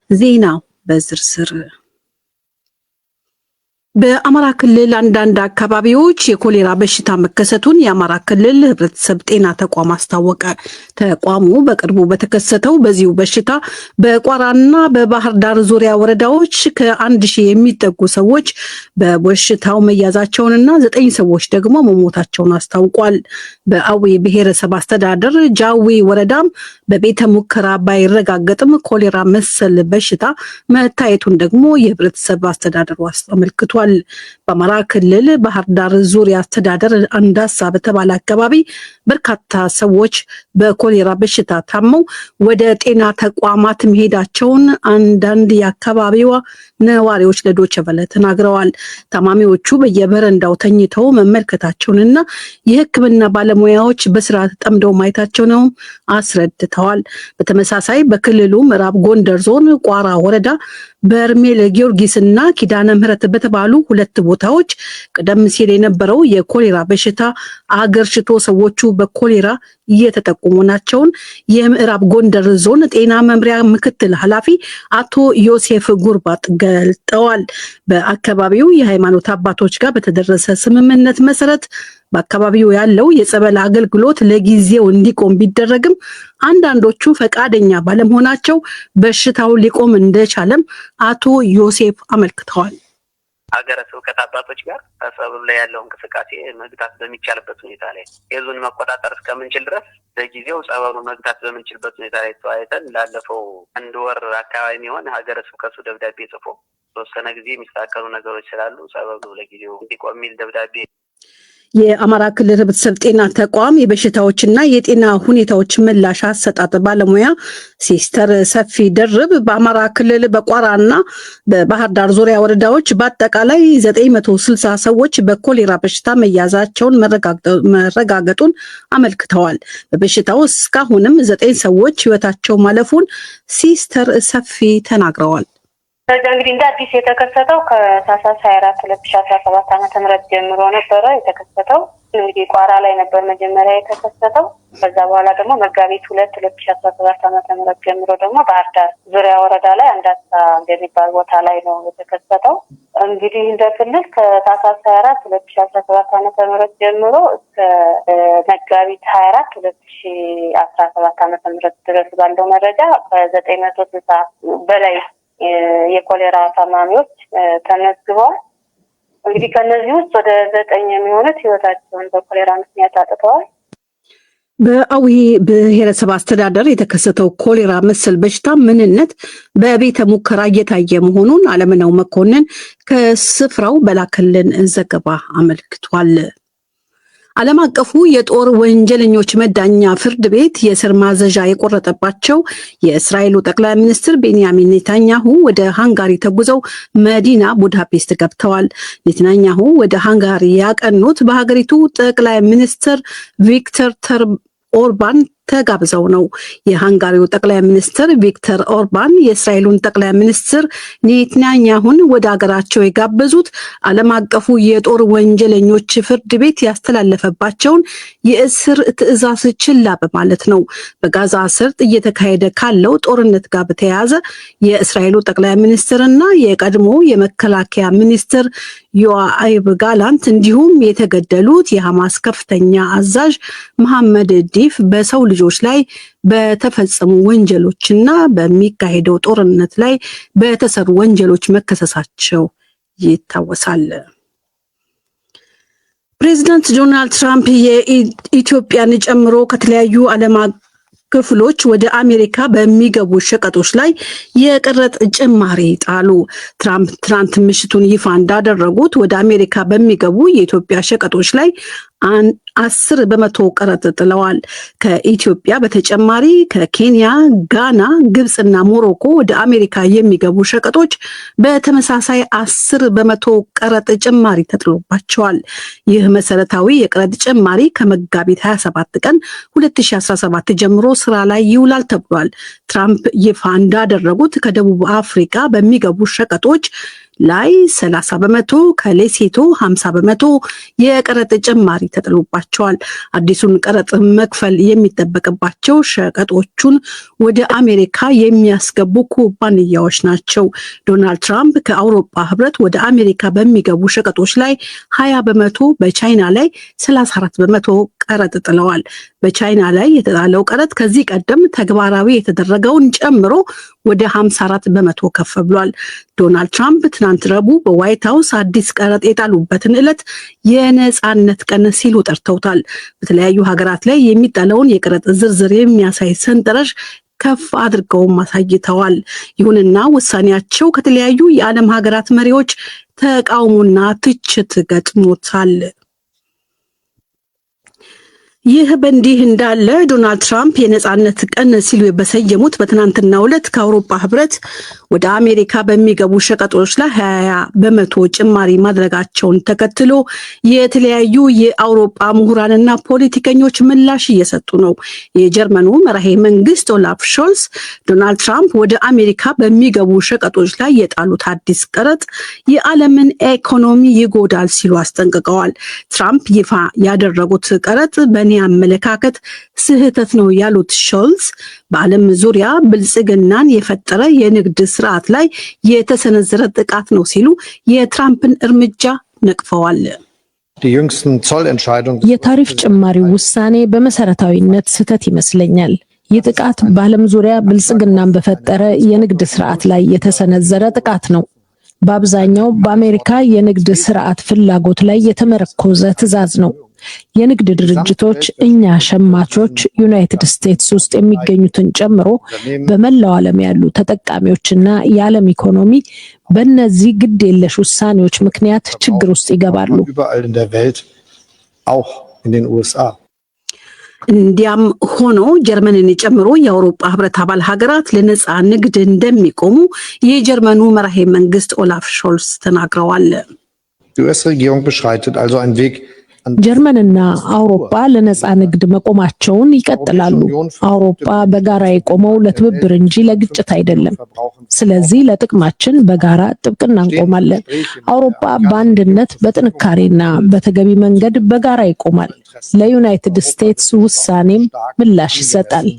ዜናው በዝርዝር። በአማራ ክልል አንዳንድ አካባቢዎች የኮሌራ በሽታ መከሰቱን የአማራ ክልል ሕብረተሰብ ጤና ተቋም አስታወቀ። ተቋሙ በቅርቡ በተከሰተው በዚሁ በሽታ በቋራና በባህር ዳር ዙሪያ ወረዳዎች ከ1,000 የሚጠጉ ሰዎች በበሽታው መያዛቸውንና 9 ሰዎች ደግሞ መሞታቸውን አስታውቋል። በአዊ ብሔረሰብ አስተዳደር ጃዊ ወረዳም በቤተ ሙከራ ባይረጋገጥም ኮሌራ መሰል በሽታ መታየቱን ደግሞ የህብረተሰብ አስተዳደሩ አመልክቷል። በአማራ ክልል ባህር ዳር ዙሪያ አስተዳደር አንዳሳ በተባለ አካባቢ በርካታ ሰዎች በኮሌራ በሽታ ታመው ወደ ጤና ተቋማት መሄዳቸውን አንዳንድ የአካባቢዋ ነዋሪዎች ለዶይቼ ቬለ ተናግረዋል። ታማሚዎቹ በየበረንዳው ተኝተው መመልከታቸውንና የሕክምና ባለሙያዎች በስራ ተጠምደው ማየታቸውንም አስረድተዋል። በተመሳሳይ በክልሉ ምዕራብ ጎንደር ዞን ቋራ ወረዳ በርሜል ጊዮርጊስና ኪዳነ ምህረት በተባሉ ሁለት ቦታዎች ቀደም ሲል የነበረው የኮሌራ በሽታ አገርሽቶ ሰዎቹ በኮሌራ እየተጠቁ መሆናቸውን የምዕራብ ጎንደር ዞን ጤና መምሪያ ምክትል ኃላፊ አቶ ዮሴፍ ጉርባጥ ገልጠዋል። በአካባቢው የሃይማኖት አባቶች ጋር በተደረሰ ስምምነት መሰረት በአካባቢው ያለው የጸበል አገልግሎት ለጊዜው እንዲቆም ቢደረግም አንዳንዶቹ ፈቃደኛ ባለመሆናቸው በሽታው ሊቆም እንደቻለም አቶ ዮሴፍ አመልክተዋል። ሀገረ ስብከት አባቶች ጋር ጸበሉ ላይ ያለው እንቅስቃሴ መግታት በሚቻልበት ሁኔታ ላይ የዙን መቆጣጠር እስከምንችል ድረስ ለጊዜው ጸበሉን መግታት በምንችልበት ሁኔታ ላይ ተወያይተን ላለፈው አንድ ወር አካባቢ የሚሆን ሀገረ ስብከቱ ደብዳቤ ጽፎ ተወሰነ ጊዜ የሚስተካከሉ ነገሮች ስላሉ ጸበሉ ለጊዜው እንዲቆም የሚል ደብዳቤ። የአማራ ክልል ህብረተሰብ ጤና ተቋም የበሽታዎችና የጤና ሁኔታዎች ምላሽ አሰጣጥ ባለሙያ ሲስተር ሰፊ ደርብ በአማራ ክልል በቋራና በባህር ዳር ዙሪያ ወረዳዎች በአጠቃላይ 960 ሰዎች በኮሌራ በሽታ መያዛቸውን መረጋገጡን አመልክተዋል። በበሽታው እስካሁንም 9 ሰዎች ህይወታቸው ማለፉን ሲስተር ሰፊ ተናግረዋል። ከዛ እንግዲህ እንደ አዲስ የተከሰተው ከታህሳስ 24 2017 ዓመተ ምህረት ጀምሮ ነበረ የተከሰተው። እንግዲህ ቋራ ላይ ነበር መጀመሪያ የተከሰተው። ከዛ በኋላ ደግሞ መጋቢት 2 2017 ዓመተ ምህረት ጀምሮ ደግሞ ባህር ዳር ዙሪያ ወረዳ ላይ አንዳሳ እንደሚባል ቦታ ላይ ነው የተከሰተው። እንግዲህ እንደ ክልል ከታህሳስ 24 2017 ዓመተ ምህረት ጀምሮ እስከ መጋቢት 24 2017 ዓመተ ምህረት ድረስ ባለው መረጃ ከ960 በላይ የኮሌራ ታማሚዎች ተመዝግበዋል። እንግዲህ ከነዚህ ውስጥ ወደ 9 የሚሆኑት ህይወታቸውን በኮሌራ ምክንያት አጥተዋል። በአዊ ብሔረሰብ አስተዳደር የተከሰተው ኮሌራ መሰል በሽታ ምንነት በቤተ ሙከራ እየታየ መሆኑን አለምነው መኮንን ከስፍራው በላከልን ዘገባ አመልክቷል። ዓለም አቀፉ የጦር ወንጀለኞች መዳኛ ፍርድ ቤት የእስር ማዘዣ የቆረጠባቸው የእስራኤሉ ጠቅላይ ሚኒስትር ቤንያሚን ኔታንያሁ ወደ ሃንጋሪ ተጉዘው መዲና ቡዳፔስት ገብተዋል። ኔታንያሁ ወደ ሃንጋሪ ያቀኑት በሀገሪቱ ጠቅላይ ሚኒስትር ቪክተር ኦርባን ተጋብዘው ነው። የሃንጋሪው ጠቅላይ ሚኒስትር ቪክተር ኦርባን የእስራኤሉን ጠቅላይ ሚኒስትር ኔታንያሁን ወደ ሀገራቸው የጋበዙት ዓለም አቀፉ የጦር ወንጀለኞች ፍርድ ቤት ያስተላለፈባቸውን የእስር ትዕዛዝ ችላ በማለት ነው። በጋዛ ሰርጥ እየተካሄደ ካለው ጦርነት ጋር በተያያዘ የእስራኤሉ ጠቅላይ ሚኒስትርና የቀድሞ የመከላከያ ሚኒስትር ዮአብ ጋላንት እንዲሁም የተገደሉት የሐማስ ከፍተኛ አዛዥ መሐመድ ዲፍ በሰው ልጆች ላይ በተፈጸሙ ወንጀሎችና በሚካሄደው ጦርነት ላይ በተሰሩ ወንጀሎች መከሰሳቸው ይታወሳል። ፕሬዚዳንት ዶናልድ ትራምፕ የኢትዮጵያን ጨምሮ ከተለያዩ ዓለም ክፍሎች ወደ አሜሪካ በሚገቡ ሸቀጦች ላይ የቀረጥ ጭማሪ ጣሉ። ትራምፕ ትናንት ምሽቱን ይፋ እንዳደረጉት ወደ አሜሪካ በሚገቡ የኢትዮጵያ ሸቀጦች ላይ 10% ቀረጥ ጥለዋል። ከኢትዮጵያ በተጨማሪ ከኬንያ፣ ጋና፣ ግብፅና ሞሮኮ ወደ አሜሪካ የሚገቡ ሸቀጦች በተመሳሳይ 10% ቀረጥ ጭማሪ ተጥሎባቸዋል። ይህ መሰረታዊ የቀረጥ ጭማሪ ከመጋቢት 27 ቀን 2017 ጀምሮ ስራ ላይ ይውላል ተብሏል። ትራምፕ ይፋ እንዳደረጉት ከደቡብ አፍሪካ በሚገቡ ሸቀጦች ላይ 30%፣ ከሌሴቶ 50% የቀረጥ ጭማሪ ተጥሎባቸዋል። አዲሱን ቀረጥ መክፈል የሚጠበቅባቸው ሸቀጦቹን ወደ አሜሪካ የሚያስገቡ ኩባንያዎች ናቸው። ዶናልድ ትራምፕ ከአውሮፓ ህብረት ወደ አሜሪካ በሚገቡ ሸቀጦች ላይ 20%፣ በቻይና ላይ 34% ቀረጥ ጥለዋል። በቻይና ላይ የተጣለው ቀረጥ ከዚህ ቀደም ተግባራዊ የተደረገውን ጨምሮ ወደ 54% ከፍ ብሏል። ዶናልድ ትራምፕ ትናንት ረቡዕ በዋይት ሀውስ አዲስ ቀረጥ የጣሉበትን ዕለት የነጻነት ቀን ሲሉ ጠርተውታል። በተለያዩ ሀገራት ላይ የሚጣለውን የቀረጥ ዝርዝር የሚያሳይ ሰንጠረዥ ከፍ አድርገውም አሳይተዋል። ይሁንና ውሳኔያቸው ከተለያዩ የዓለም ሀገራት መሪዎች ተቃውሞና ትችት ገጥሞታል። ይህ በእንዲህ እንዳለ ዶናልድ ትራምፕ የነጻነት ቀን ሲሉ በሰየሙት በትናንትናው ዕለት ከአውሮፓ ህብረት ወደ አሜሪካ በሚገቡ ሸቀጦች ላይ 20% ጭማሪ ማድረጋቸውን ተከትሎ የተለያዩ የአውሮፓ ምሁራንና ፖለቲከኞች ምላሽ እየሰጡ ነው። የጀርመኑ መራሄ መንግስት ኦላፍ ሾልስ ዶናልድ ትራምፕ ወደ አሜሪካ በሚገቡ ሸቀጦች ላይ የጣሉት አዲስ ቀረጥ የዓለምን ኢኮኖሚ ይጎዳል ሲሉ አስጠንቅቀዋል። ትራምፕ ይፋ ያደረጉት ቀረጥ በእኔ አመለካከት ስህተት ነው ያሉት ሾልስ፣ በዓለም ዙሪያ ብልጽግናን የፈጠረ የንግድ ስርዓት ላይ የተሰነዘረ ጥቃት ነው ሲሉ የትራምፕን እርምጃ ነቅፈዋል። የታሪፍ ጭማሪው ውሳኔ በመሰረታዊነት ስህተት ይመስለኛል። ይህ ጥቃት በዓለም ዙሪያ ብልጽግናን በፈጠረ የንግድ ስርዓት ላይ የተሰነዘረ ጥቃት ነው። በአብዛኛው በአሜሪካ የንግድ ስርዓት ፍላጎት ላይ የተመረኮዘ ትዕዛዝ ነው። የንግድ ድርጅቶች፣ እኛ ሸማቾች፣ ዩናይትድ ስቴትስ ውስጥ የሚገኙትን ጨምሮ በመላው ዓለም ያሉ ተጠቃሚዎችና የዓለም ኢኮኖሚ በእነዚህ ግድ የለሽ ውሳኔዎች ምክንያት ችግር ውስጥ ይገባሉ። እንዲያም ሆኖ ጀርመንን ጨምሮ የአውሮፓ ህብረት አባል ሀገራት ለነፃ ንግድ እንደሚቆሙ የጀርመኑ መራሄ መንግስት ኦላፍ ሾልስ ተናግረዋል። ጀርመንና አውሮፓ ለነፃ ንግድ መቆማቸውን ይቀጥላሉ። አውሮፓ በጋራ የቆመው ለትብብር እንጂ ለግጭት አይደለም። ስለዚህ ለጥቅማችን በጋራ ጥብቅና እንቆማለን። አውሮፓ በአንድነት፣ በጥንካሬና በተገቢ መንገድ በጋራ ይቆማል። ለዩናይትድ ስቴትስ ውሳኔም ምላሽ ይሰጣል።